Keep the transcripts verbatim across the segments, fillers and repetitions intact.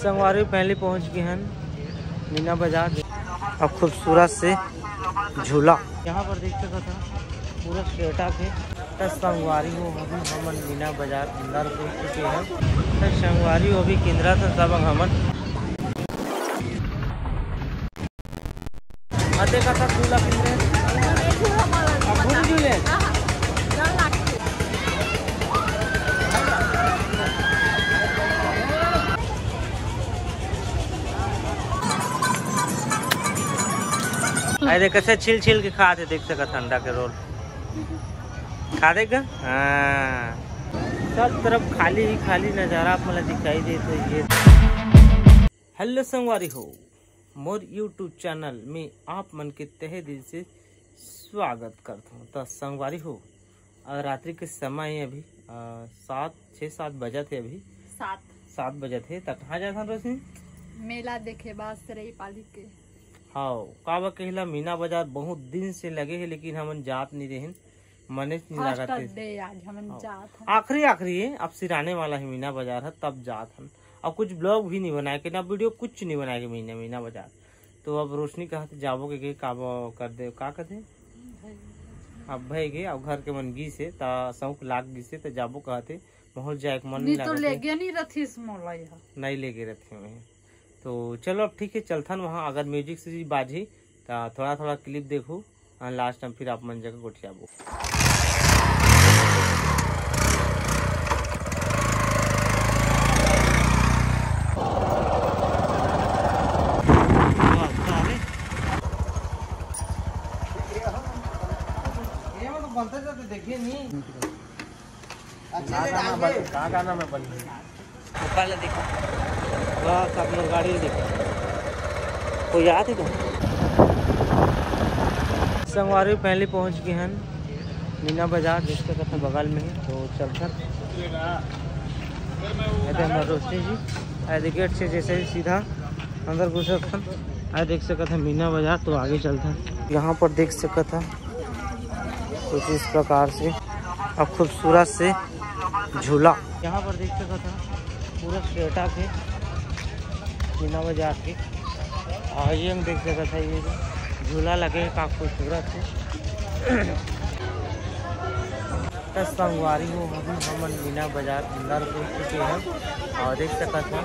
संगवारी, पहले पहुंच गए हैं मीना बाजार। अब खूबसूरत से झूला यहाँ पर देख सकत हन, पूरा सेटअप है। त संगवारी हो, अभी हमन मीना बाजार अंदर पहुंच चुके हैं। त संगवारी हो, अभी किंदरा से सब हमन अते कथा झूला किंदरे। अब घूम झूले। अरे, कैसे छिल छिल के खात हे, देख सकत अंडा के रोल। खा देगा? हाँ। सब तरफ खाली ही खाली नजारा आप मला दिखाई देत हे। ये हेलो संगवारी हो, मोर YouTube चैनल में आप मन के तहे दिल से स्वागत करत हूँ। त संगवारी हो, अ, रात्रि के समय हे अभी, अ, सात, छः सात बजत हे अभी। सात। सात बजत हे। त कहाँ जात हन रोशनी? मेला देखे बा सरई पाली के। हाँ, का बा कहिला, मीना बाजार बहुत दिन से लगे हे, लेकिन हमन जात नहीं रहेन, मनेच नहीं लागत हे। First day आज हमन हाँ। जात हन। आखिरी, आखिरी हे, अब सिराने वाला हे मीना बाजार ह, तब जात हन। अब कुछ vlog भी नहीं बनाए के, ना video, कुछ नहीं बनाए के मीना, मीना बाजार। तो अब रोशनी कहत जाबो के, के काबो कर दे, का कहते? अब भई गे, अब घर के मन गिस हे, त शौक लाग गिस हे, त जाबो कहत हे, महूँ जाए के मन नहीं नहीं तो लागत हे। लेगे नहीं रथिस मोला यहाँ। नहीं लेगे रथे मैं। तो चलो अब ठीक है, चलथन वहाँ, अगर music से बाजही, त थोड़ा थोड़ा clip देखू, और last में फिर आप मन जगह गोठियाबो। ये मतलब बनते जाते देखिए नहीं। अच्छा, का गाना बन, का गाना में बन रही? ऊपर ले देखो। वाह, सब लोग गाड़ी ले देखो। कोई आत हे का? संगवारी, पहले पहुंच गए हैं मीना बाजार, देख सकत हन बगल में ही, तो चलथन। ये दे हमर रोशनी जी, ये दे गेट से जैसे ही सीधा अंदर घुसत हन, ये देख सकत हन मीना बाजार, तो आगे चलथन। यहाँ पर देख सकत हन कुछ इस प्रकार से, और खूबसूरत से झूला। यहाँ पर देख सकत हन पूरा सेटअप है मीना बाजार के, और ये हम देख सकत है, ये जो झूला लगे है, काफी खूबसूरत है। त संगवारी हो, अभी हमन मीना बाजार अंदर पहुंच चुके हैं और देख सकत हैं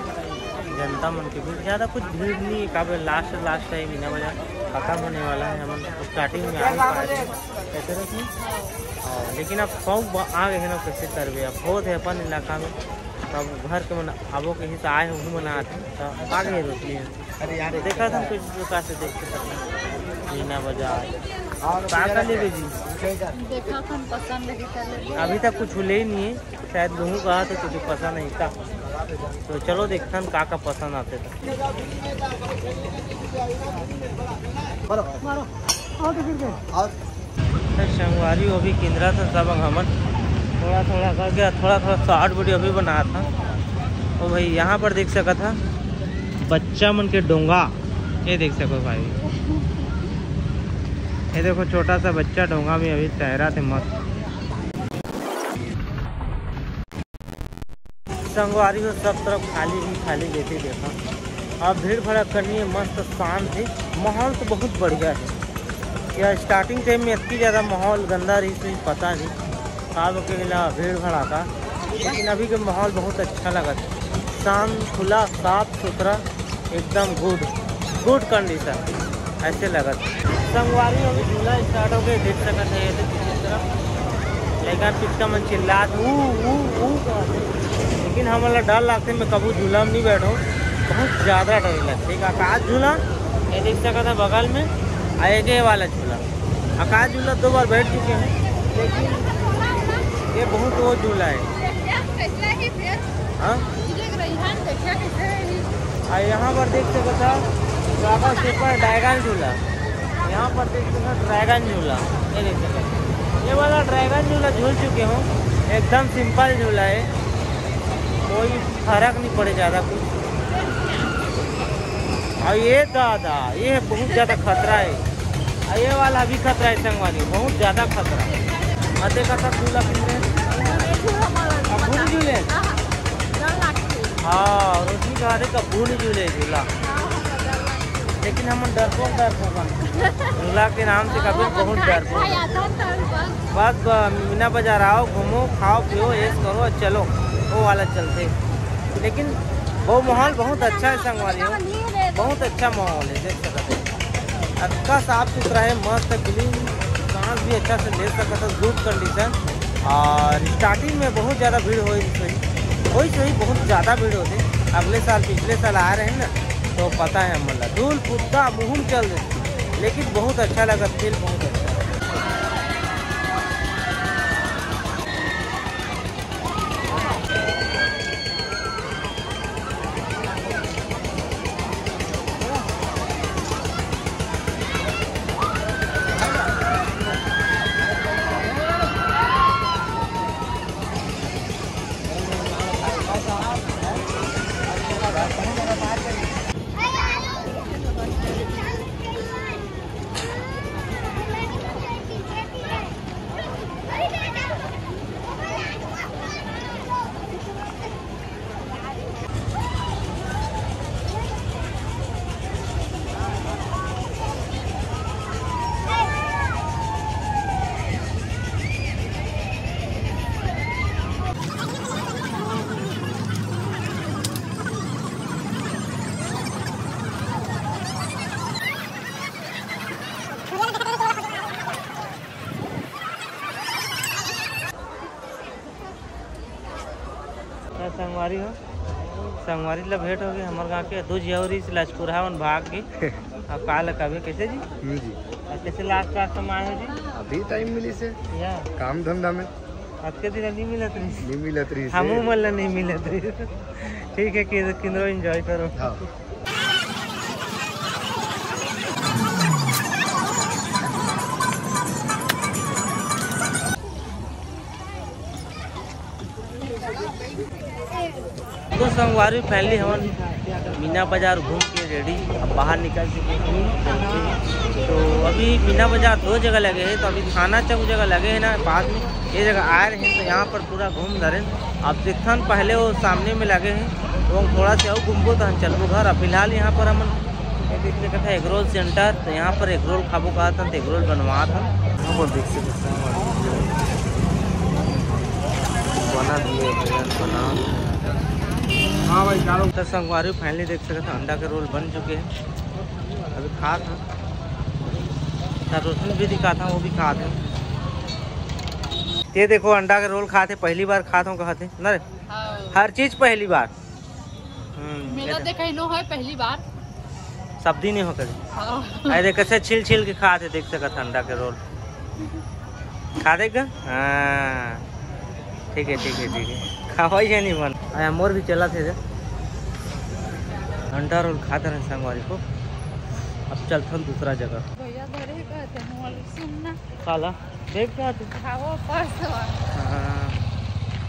जनता मन के भीड़, ज़्यादा कुछ भीड़ नहीं है, काबर last, last है मीना बाजार, खत्म होने वाला है, हमन starting में आ नहीं पाए थे, कैसे रखी? और लेकिन अब शौक ब-, आ गए हैं ना, कैसे करबे, अब होत है अपन इलाका में, तब घर के मन आबो के ही तो आए, वहू मन आते, तो आ गए रोशनी। अरे यार, देखा था कुछ दुकान से देख के मीना बाजार। और का का लेबे जी? देखा था, पसंद है, कर लेबे। अभी तक कुछ ले ही नहीं है, शायद लूहूँ कहा तो कुछ पसंद नहीं था। तो चलो देखथन का का पसंद आते था। और तो संगवारी हो, अभी किंदरा था सब हमन थोड़ा थोड़ा करके, थोड़ा थोड़ा short video अभी बनात हन। ओ भाई, यहाँ पर देख सकत हन बच्चा मन के डोंगा, ये देख सको भाई, ये देखो छोटा सा बच्चा डोंगा में अभी तैरत हे मस्त। संगवारी हो, सब तरफ खाली ही खाली, जैसे देखा, अब भीड़ भड़क करनी है, मस्त शांत है, माहौल तो बहुत बढ़िया है। या starting time में इतनी ज़्यादा माहौल गंदा रही, तो पता नहीं का बकेला भीड़ भड़ाका, लेकिन अभी के माहौल बहुत अच्छा लगत है, शांत, खुला, साफ सुथरा, एकदम good, good condition। ऐसे लगत। संगवारी, अभी झूला start हो गए, देख सकत है ये तो पीछे तरफ लइका पिचका मन चिल्लात, "ऊ, ऊ, ऊ" करत हे। लेकिन हमन ला डर लगथे, मैं कभू झूला में नहीं बैठो, बहुत ज़्यादा डर लगथे। एक आकाश झूला, ये देख सकत है बगल में, आ एक ये वाला झूला। आकाश झूला दो बार बैठ चुके हैं, लेकिन ये बहुत वो झूला है। हाँ? आ यहाँ पर देख सकत है, ड्रैगन झूला, यहाँ पर देख सकत है ड्रैगन झूला, ये देख सकत है। ये वाला ड्रैगन झूला झूल चुके हो, एकदम simple झूला है, कोई फर्क नहीं पड़े ज़्यादा कुछ। और ये दादा, ये बहुत ज़्यादा खतरा है। और ये वाला भी खतरा है संगवारी, बहुत ज़्यादा खतरा। अते का था झूला किंदरे? अब घूम झूले? हाँ, उसमें कहा थे कब्बू नहीं झूले झूला, लेकिन हम डरपोक डरपोक हन। झूला के नाम से कभी बहुत डरपोक। बस ब-, मीना बाजार आओ, घूमो, खाओ, पियो, ऐश करो और चलो, वो वाला चलते। लेकिन वो माहौल बहुत अच्छा है संगवारी हो, बहुत अच्छा माहौल है, देख सकते हैं। अच्छा साफ सुथरा है, मस्त क्लीन, सांस भी अच्छा से ले सकता है, गुड कंडीशन। और स्टार्टिंग में बहुत ज़्यादा भीड़ होई सही, होई सही, बहुत ज़्यादा भीड़ होते। अगले साल, पिछले साल आ रहे हैं ना, तो पता है हमला धूल पुद्दा मुहुम चल देते, लेकिन बहुत अच्छा लगा, फील बहुत अच्छा। संगवारी हो, संगवारी ला भेंट हो गई हमर गाँव के दू झिया, और इस लचकुरहा मन भाग के। अब का ला कबे कैसे जी? हम्म जी। अब कैसे लास्ट रात में आए हो जी? अभी टाइम मिली से या काम धंधा में। आज के दिन नहीं मिलत रही। नहीं मिलत रही से। हमू मन ला नहीं मिलत रही। ठीक है कि किंदरो एंजॉय करो। हाँ। तो संगवारी फाइनली हमन मीना बाजार घूम के रेडी अब बाहर निकल चुके हैं। तो अभी मीना बाजार दो जगह लगे हैं, तो अभी थाना चौक जगह लगे हैं ना पास में, ये जगह आए रहे हैं तो यहाँ पर पूरा घूम धरे। अब देखथन पहले वो सामने में लगे हैं, तो हम थोड़ा से और घूमबो तो हम चलबो घर। अब फिलहाल यहाँ पर हमन ये देख सकत है एग रोल सेंटर, तो यहाँ पर एग रोल खाबो कहा था तो एग रोल बनवा था। यहाँ पर देख सकते हैं बना दिए भैया, बना। हाँ भाई, डालो। तो संगवारी फाइनली देख सकते हैं अंडा के रोल बन चुके हैं, अभी खात हैं। तो रोशन भी दिखा था, वो भी खात हैं। ये देखो अंडा के रोल खात हैं, पहली बार खात हूँ कहत हैं ना रे? हाँ। हर चीज पहली बार। हम्म, मेला ये तो देखै नो है पहली बार। सब दिन ही हो कभी। हाँ। अरे कैसे छिल छिल के खात है, देख सकत अंडा के रोल। खा देगा? हाँ। ठीक है, ठीक है, ठीक है। खावा ही नहीं मन। अरे मोर भी चला थे जे। अंडा रोल खाते रहे संगवारी हो। अब चलथन दूसरा जगह। भैया धरे कहते हैं, मोबाइल सुनना। काला? देख क्या तू? हाँ, वो पर्स हुआ। हाँ।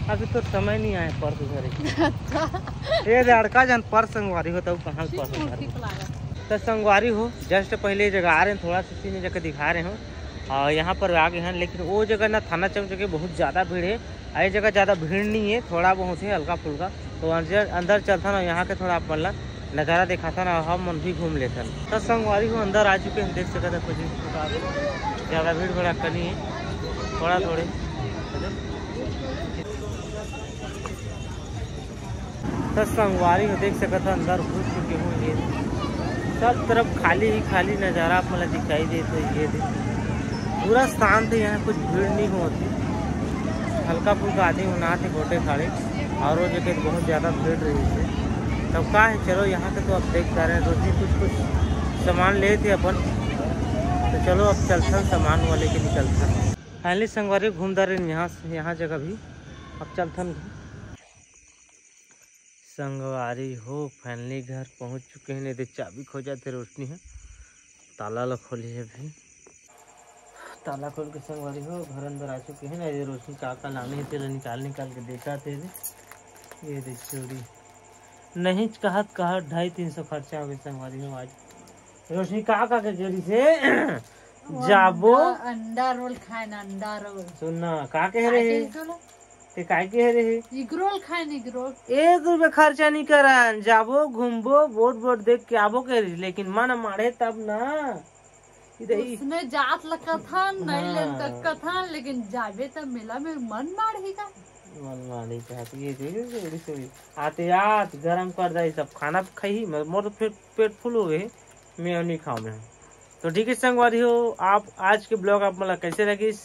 अभी तो समय नहीं आया पर्स धरे। ये लड़का जन पर्स संगवारी हो, तब कहाँ पर्स धरे? तो संगवारी हो, जस्ट पहले ये जगह आ रहे हैं, थोड़ा सा सीन जगह दिखा रहे हो। और यहाँ पर आ गए हैं, लेकिन वो जगह ना थाना चौक जगह बहुत ज़्यादा भीड़ है, और ये जगह ज़्यादा भीड़ नहीं है, थोड़ा बहुत है हल्का फुल्का। तो अंदर, अंदर चलता ना, यहाँ के थोड़ा अपन ला नजारा दिखाथन अउ हम मन भी घूम लेथन। त संगवारी हो, अंदर आ चुके हैं, देख सकत है कुछ इस प्रकार से ज्यादा भीड़ भड़ाका नहीं है, थोड़ा थोड़े। त संगवारी हो, देख सकत है अंदर घुस चुके हूँ। ये सब तरफ खाली ही खाली नजारा आप मन ला दिखाई देत है। ये देख, पूरा शांत है, यहाँ कुछ भीड़ नहीं होती, हल्का फुल्का आदमी उनात है गोटे खाड़े। और वो जगह बहुत ज़्यादा भीड़ रही है। तब का है, चलो यहाँ के तो आप देख पा रहे हैं, रोजी कुछ कुछ सामान ले थे अपन, तो चलो अब चलथन सामान वाले के निकलथन। फाइनली संगवारी घूम दारे यहाँ से, यहाँ जगह भी अब चलथन। संगवारी हो, फाइनली घर पहुँच चुके हैं। नहीं तो चाबी खो जाते रोशनी है, ताला ला खोली है अभी। ताला खोल के संगवारी हो, घर अंदर आ चुके हैं ना। ये रोशनी का का लाने हे, तेला निकाल निकाल के देखा थे। ये देख चूड़ी नहीं कहत कहत ढाई तीन सौ खर्चा हो गया संगवारी हो आज। रोशनी का का के गेरी से वो जाबो। अंडा, अंडा रोल खाए ना, अंडा रोल। सुन ना, का कह रहे हैं? ते काय के हरे हे? इगरोल खाए इगरोल। एक रुपया खर्चा नहीं करन, जाबो घूमबो, बोट बोट देख के आबो के, लेकिन मन माढ़े तब ना। उसने जात ल कथन नहीं लेन त कथन, लेकिन जाबे त मेला में मन माढ़ी का? मन माढ़ी का? ये आते आत गरम कर जाई, सब खाना खाई। मोर तो पेट पेट फुल हो गए, मैं नहीं खाऊँ मैं। तो ठीक है संगवारी हो, आप आज के ब्लॉग आप मतलब कैसे लगिस?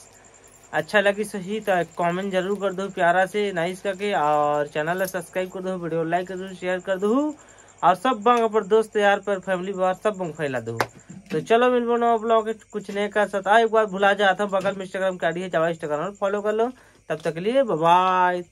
अच्छा लगिस होही तो कमेंट जरूर कर दो प्यारा से नाइस करके, और चैनल ला सब्सक्राइब कर दो, वीडियो लाइक कर दो, शेयर कर दो, और सब बंग अपन दोस्त यार पर फैमिली बार सब बंग फैला दो। तो चलो मिलबो नवा ब्लॉग कुछ नए का साथ। आ एक बार भुला जाता हूँ, बगल में इंस्टाग्राम के आईडी है, जावा इंस्टाग्राम पर फॉलो कर लो। तब तक के लिए बाय बाय।